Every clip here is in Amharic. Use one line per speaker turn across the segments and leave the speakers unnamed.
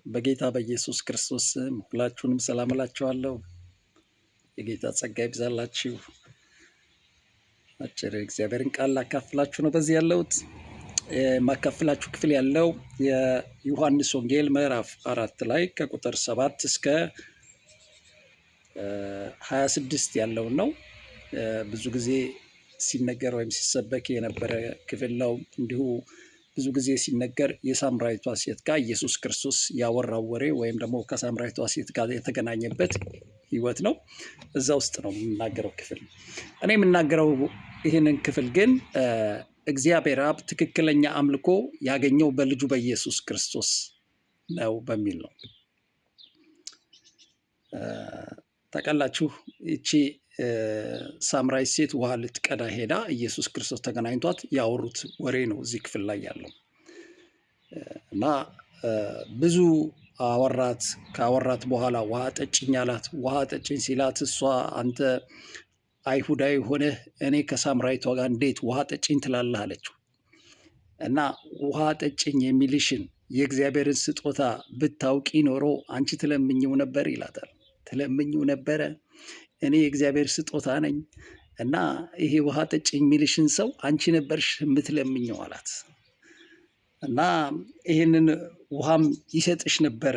በጌታ በኢየሱስ ክርስቶስ ስም ሁላችሁንም ሰላም እላችኋለሁ። የጌታ ጸጋ ይብዛላችሁ። አጭር የእግዚአብሔርን ቃል ላካፍላችሁ ነው በዚህ ያለሁት። የማካፍላችሁ ክፍል ያለው የዮሐንስ ወንጌል ምዕራፍ 4 ላይ ከቁጥር 7 እስከ 26 ያለውን ነው። ብዙ ጊዜ ሲነገር ወይም ሲሰበክ የነበረ ክፍል ነው። እንዲሁ ብዙ ጊዜ ሲነገር የሳምራዊቷ ሴት ጋር ኢየሱስ ክርስቶስ ያወራው ወሬ ወይም ደግሞ ከሳምራዊቷ ሴት ጋር የተገናኘበት ሕይወት ነው። እዛ ውስጥ ነው የምናገረው ክፍል። እኔ የምናገረው ይህንን ክፍል ግን እግዚአብሔር አብ ትክክለኛ አምልኮ ያገኘው በልጁ በኢየሱስ ክርስቶስ ነው በሚል ነው። ታውቃላችሁ፣ ይቺ ሳምራዊት ሴት ውሃ ልትቀዳ ሄዳ ኢየሱስ ክርስቶስ ተገናኝቷት ያወሩት ወሬ ነው እዚህ ክፍል ላይ ያለው። እና ብዙ አወራት። ካወራት በኋላ ውሃ ጠጭኝ አላት። ውሃ ጠጭኝ ሲላት እሷ አንተ አይሁዳዊ ሆነህ እኔ ከሳምራዊቷ ጋር እንዴት ውሃ ጠጭኝ ትላለህ አለችው። እና ውሃ ጠጭኝ የሚልሽን የእግዚአብሔርን ስጦታ ብታውቂ ኖሮ አንቺ ትለምኝው ነበር ይላታል። ትለምኝው ነበረ፣ እኔ የእግዚአብሔር ስጦታ ነኝ እና ይሄ ውሃ ጠጭኝ የሚልሽን ሰው አንቺ ነበርሽ የምትለምኘው አላት። እና ይህንን ውሃም ይሰጥሽ ነበረ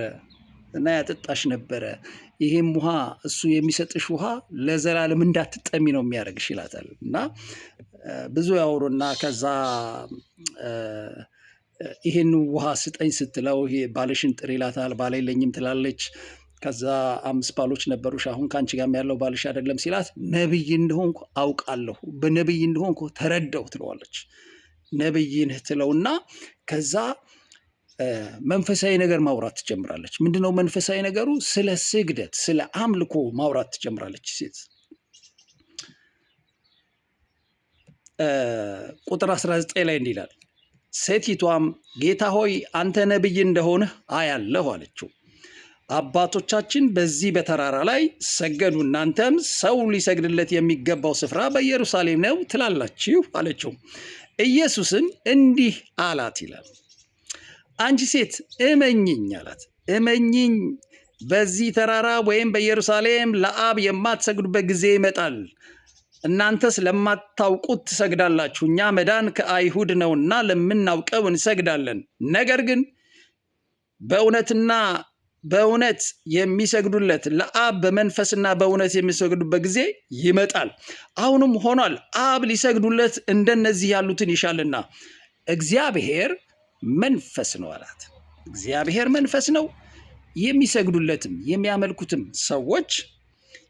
እና ያጠጣሽ ነበረ። ይሄም ውሃ እሱ የሚሰጥሽ ውሃ ለዘላለም እንዳትጠሚ ነው የሚያደርግሽ ይላታል። እና ብዙ ያወሩና ከዛ ይሄን ውሃ ስጠኝ ስትለው ይሄ ባልሽን ጥሪ ይላታል። ባል የለኝም ትላለች። ከዛ 5 ባሎች ነበሩሽ፣ አሁን ከአንቺ ጋርም ያለው ባልሽ አይደለም ሲላት ነብይ እንደሆንኩ አውቃለሁ፣ በነብይ እንደሆንኩ ተረዳሁ ትለዋለች። ነብይ ነህ ትለውና ከዛ መንፈሳዊ ነገር ማውራት ትጀምራለች። ምንድነው መንፈሳዊ ነገሩ? ስለ ስግደት፣ ስለ አምልኮ ማውራት ትጀምራለች ሴት። ቁጥር 19 ላይ እንዲህ ይላል፣ ሴቲቷም ጌታ ሆይ አንተ ነብይ እንደሆንህ አያለሁ አለችው። አባቶቻችን በዚህ በተራራ ላይ ሰገዱ፣ እናንተም ሰው ሊሰግድለት የሚገባው ስፍራ በኢየሩሳሌም ነው ትላላችሁ አለችው። ኢየሱስም እንዲህ አላት ይላል፣ አንቺ ሴት እመኚኝ አላት። እመኚኝ በዚህ ተራራ ወይም በኢየሩሳሌም ለአብ የማትሰግዱበት ጊዜ ይመጣል። እናንተስ ለማታውቁት ትሰግዳላችሁ፣ እኛ መዳን ከአይሁድ ነውና ለምናውቀው እንሰግዳለን። ነገር ግን በእውነትና በእውነት የሚሰግዱለት ለአብ በመንፈስና በእውነት የሚሰግዱበት ጊዜ ይመጣል፣ አሁንም ሆኗል። አብ ሊሰግዱለት እንደነዚህ ያሉትን ይሻልና። እግዚአብሔር መንፈስ ነው አላት። እግዚአብሔር መንፈስ ነው። የሚሰግዱለትም የሚያመልኩትም ሰዎች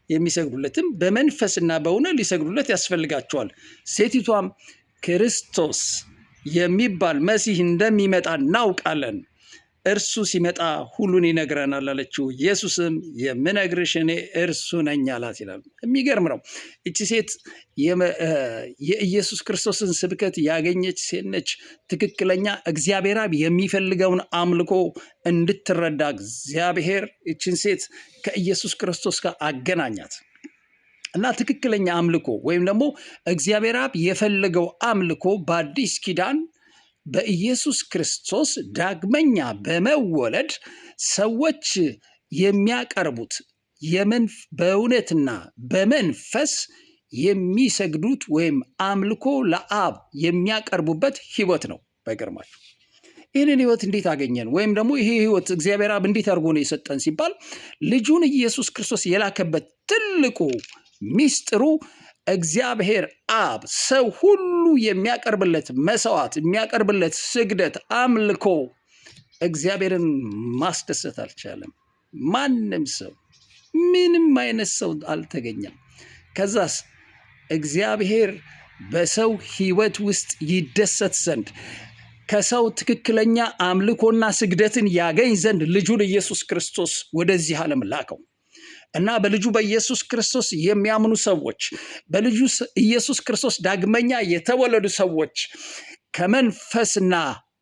የሚሰግዱለትም በመንፈስና በእውነት ሊሰግዱለት ያስፈልጋቸዋል። ሴቲቷም ክርስቶስ የሚባል መሲህ እንደሚመጣ እናውቃለን፣ እርሱ ሲመጣ ሁሉን ይነግረናል አለችው። ኢየሱስም የምነግርሽ እኔ እርሱ ነኝ አላት ይላል። የሚገርም ነው። እቺ ሴት የኢየሱስ ክርስቶስን ስብከት ያገኘች ሴት ነች። ትክክለኛ እግዚአብሔር አብ የሚፈልገውን አምልኮ እንድትረዳ እግዚአብሔር እችን ሴት ከኢየሱስ ክርስቶስ ጋር አገናኛት። እና ትክክለኛ አምልኮ ወይም ደግሞ እግዚአብሔር አብ የፈለገው አምልኮ በአዲስ ኪዳን በኢየሱስ ክርስቶስ ዳግመኛ በመወለድ ሰዎች የሚያቀርቡት በእውነትና በመንፈስ የሚሰግዱት ወይም አምልኮ ለአብ የሚያቀርቡበት ሕይወት ነው። ባይገርማችሁ ይህንን ሕይወት እንዴት አገኘን? ወይም ደግሞ ይሄ ሕይወት እግዚአብሔር አብ እንዴት አድርጎ ነው የሰጠን ሲባል ልጁን ኢየሱስ ክርስቶስ የላከበት ትልቁ ሚስጥሩ እግዚአብሔር አብ ሰው ሁሉ የሚያቀርብለት መስዋዕት፣ የሚያቀርብለት ስግደት፣ አምልኮ እግዚአብሔርን ማስደሰት አልቻለም። ማንም ሰው ምንም አይነት ሰው አልተገኘም። ከዛስ እግዚአብሔር በሰው ሕይወት ውስጥ ይደሰት ዘንድ ከሰው ትክክለኛ አምልኮና ስግደትን ያገኝ ዘንድ ልጁን ኢየሱስ ክርስቶስ ወደዚህ ዓለም ላከው። እና በልጁ በኢየሱስ ክርስቶስ የሚያምኑ ሰዎች፣ በልጁ ኢየሱስ ክርስቶስ ዳግመኛ የተወለዱ ሰዎች ከመንፈስና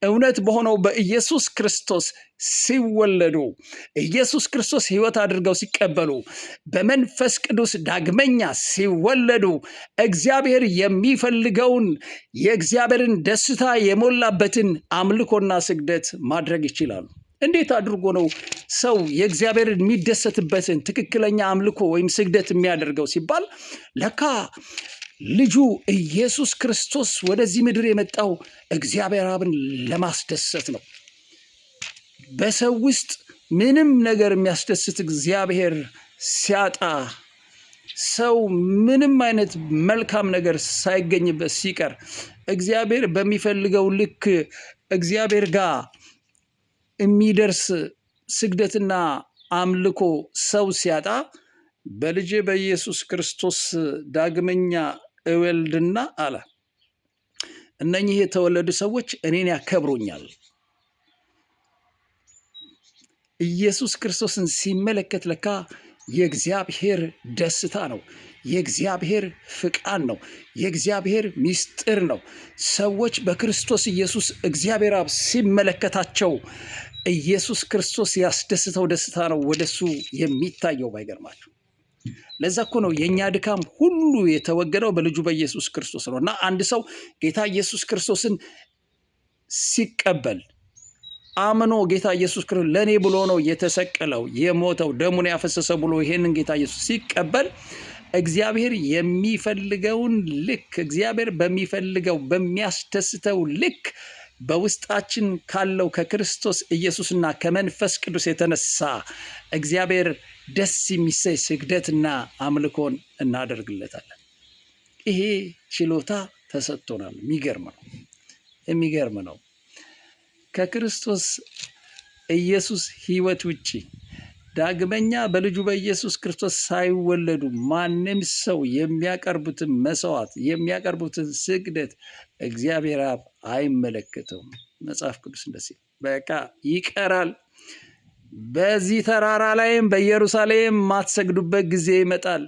እውነት በሆነው በኢየሱስ ክርስቶስ ሲወለዱ፣ ኢየሱስ ክርስቶስ ሕይወት አድርገው ሲቀበሉ፣ በመንፈስ ቅዱስ ዳግመኛ ሲወለዱ እግዚአብሔር የሚፈልገውን የእግዚአብሔርን ደስታ የሞላበትን አምልኮና ስግደት ማድረግ ይችላሉ። እንዴት አድርጎ ነው ሰው የእግዚአብሔርን የሚደሰትበትን ትክክለኛ አምልኮ ወይም ስግደት የሚያደርገው ሲባል፣ ለካ ልጁ ኢየሱስ ክርስቶስ ወደዚህ ምድር የመጣው እግዚአብሔር አብን ለማስደሰት ነው። በሰው ውስጥ ምንም ነገር የሚያስደስት እግዚአብሔር ሲያጣ፣ ሰው ምንም አይነት መልካም ነገር ሳይገኝበት ሲቀር፣ እግዚአብሔር በሚፈልገው ልክ እግዚአብሔር ጋር የሚደርስ ስግደትና አምልኮ ሰው ሲያጣ፣ በልጄ በኢየሱስ ክርስቶስ ዳግመኛ እወልድና አለ፣ እነኚህ የተወለዱ ሰዎች እኔን ያከብሩኛል። ኢየሱስ ክርስቶስን ሲመለከት ለካ የእግዚአብሔር ደስታ ነው። የእግዚአብሔር ፍቃድ ነው። የእግዚአብሔር ሚስጥር ነው። ሰዎች በክርስቶስ ኢየሱስ እግዚአብሔር አብ ሲመለከታቸው ኢየሱስ ክርስቶስ ያስደስተው ደስታ ነው ወደሱ የሚታየው። ባይገርማችሁ ለዛ እኮ ነው የእኛ ድካም ሁሉ የተወገደው በልጁ በኢየሱስ ክርስቶስ ነው። እና አንድ ሰው ጌታ ኢየሱስ ክርስቶስን ሲቀበል፣ አምኖ ጌታ ኢየሱስ ክርስቶስ ለእኔ ብሎ ነው የተሰቀለው፣ የሞተው፣ ደሙን ያፈሰሰው ብሎ ይሄንን ጌታ ኢየሱስ ሲቀበል፣ እግዚአብሔር የሚፈልገውን ልክ፣ እግዚአብሔር በሚፈልገው በሚያስደስተው ልክ በውስጣችን ካለው ከክርስቶስ ኢየሱስና ከመንፈስ ቅዱስ የተነሳ እግዚአብሔር ደስ የሚሰኝ ስግደትና አምልኮን እናደርግለታለን። ይሄ ችሎታ ተሰጥቶናል። የሚገርም ነው። የሚገርም ነው። ከክርስቶስ ኢየሱስ ሕይወት ውጪ፣ ዳግመኛ በልጁ በኢየሱስ ክርስቶስ ሳይወለዱ ማንም ሰው የሚያቀርቡትን መስዋዕት፣ የሚያቀርቡትን ስግደት እግዚአብሔር አብ አይመለከተውም። መጽሐፍ ቅዱስ እንደዚህ በቃ ይቀራል። በዚህ ተራራ ላይም በኢየሩሳሌም የማትሰግዱበት ጊዜ ይመጣል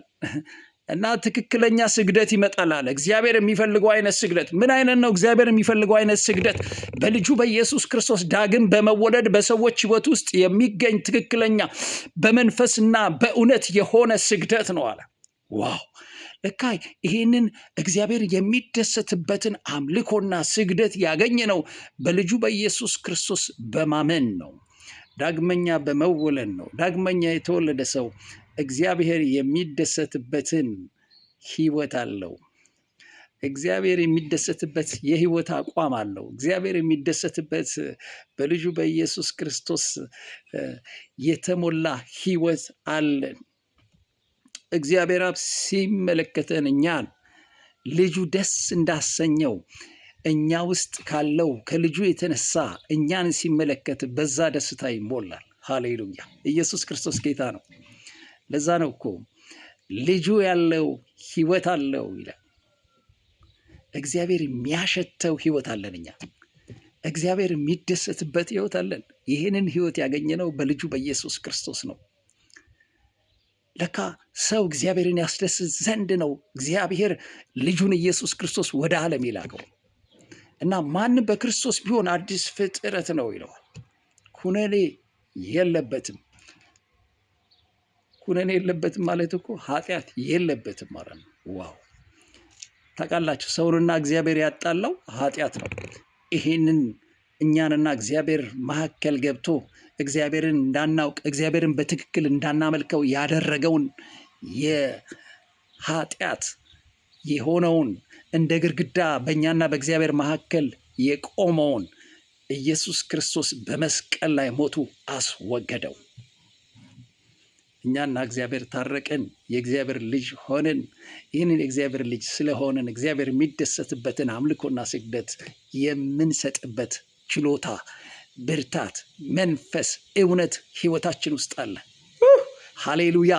እና ትክክለኛ ስግደት ይመጣል አለ። እግዚአብሔር የሚፈልገው አይነት ስግደት ምን አይነት ነው? እግዚአብሔር የሚፈልገው አይነት ስግደት በልጁ በኢየሱስ ክርስቶስ ዳግም በመወለድ በሰዎች ሕይወት ውስጥ የሚገኝ ትክክለኛ በመንፈስና በእውነት የሆነ ስግደት ነው አለ። Wow! ለካ ይሄንን እግዚአብሔር የሚደሰትበትን አምልኮና ስግደት ያገኘነው በልጁ በኢየሱስ ክርስቶስ በማመን ነው። ዳግመኛ በመወለድ ነው። ዳግመኛ የተወለደ ሰው እግዚአብሔር የሚደሰትበትን ህይወት አለው። እግዚአብሔር የሚደሰትበት የህይወት አቋም አለው። እግዚአብሔር የሚደሰትበት በልጁ በኢየሱስ ክርስቶስ የተሞላ ህይወት አለን። እግዚአብሔር አብ ሲመለከተን እኛን ልጁ ደስ እንዳሰኘው፣ እኛ ውስጥ ካለው ከልጁ የተነሳ እኛን ሲመለከት በዛ ደስታ ይሞላል። ሃሌሉያ! ኢየሱስ ክርስቶስ ጌታ ነው። ለዛ ነው እኮ ልጁ ያለው ህይወት አለው ይላል። እግዚአብሔር የሚያሸተው ህይወት አለን እኛ። እግዚአብሔር የሚደሰትበት ህይወት አለን። ይህንን ህይወት ያገኘነው በልጁ በኢየሱስ ክርስቶስ ነው። ለካ ሰው እግዚአብሔርን ያስደስት ዘንድ ነው እግዚአብሔር ልጁን ኢየሱስ ክርስቶስ ወደ ዓለም የላከው። እና ማንም በክርስቶስ ቢሆን አዲስ ፍጥረት ነው ይለዋል። ኩነኔ የለበትም። ኩነኔ የለበትም ማለት እኮ ኃጢአት የለበትም ማለት ነው። Wow! ታውቃላችሁ፣ ሰውንና እግዚአብሔር ያጣላው ኃጢአት ነው። ይሄንን እኛንና እግዚአብሔር መካከል ገብቶ እግዚአብሔርን እንዳናውቅ፣ እግዚአብሔርን በትክክል እንዳናመልከው ያደረገውን የኃጢአት የሆነውን፣ እንደ ግድግዳ በእኛና በእግዚአብሔር መካከል የቆመውን ኢየሱስ ክርስቶስ በመስቀል ላይ ሞቱ አስወገደው። እኛና እግዚአብሔር ታረቅን፣ የእግዚአብሔር ልጅ ሆንን። ይህንን የእግዚአብሔር ልጅ ስለሆንን እግዚአብሔር የሚደሰትበትን አምልኮና ስግደት የምንሰጥበት ችሎታ፣ ብርታት፣ መንፈስ፣ እውነት ህይወታችን ውስጥ አለ። ሃሌሉያ!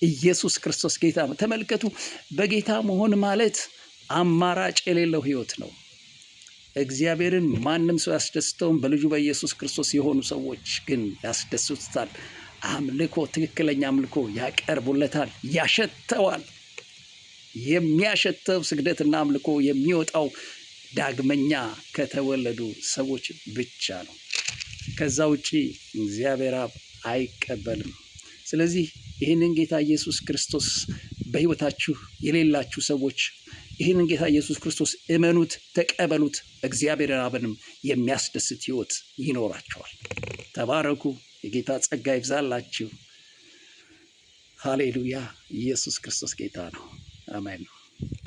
ኢየሱስ ክርስቶስ ጌታ ነው። ተመልከቱ፣ በጌታ መሆን ማለት አማራጭ የሌለው ህይወት ነው። እግዚአብሔርን ማንም ሰው ያስደስተውም፣ በልጁ በኢየሱስ ክርስቶስ የሆኑ ሰዎች ግን ያስደስቱታል። አምልኮ፣ ትክክለኛ አምልኮ ያቀርቡለታል፣ ያሸተዋል። የሚያሸተው ስግደትና አምልኮ የሚወጣው ዳግመኛ ከተወለዱ ሰዎች ብቻ ነው። ከዛ ውጪ እግዚአብሔር አብ አይቀበልም። ስለዚህ ይህንን ጌታ ኢየሱስ ክርስቶስ በሕይወታችሁ የሌላችሁ ሰዎች ይህንን ጌታ ኢየሱስ ክርስቶስ እመኑት፣ ተቀበሉት። እግዚአብሔር አብንም የሚያስደስት ሕይወት ይኖራችኋል። ተባረኩ። የጌታ ጸጋ ይብዛላችሁ። ሃሌሉያ! ኢየሱስ ክርስቶስ ጌታ ነው። አሜን።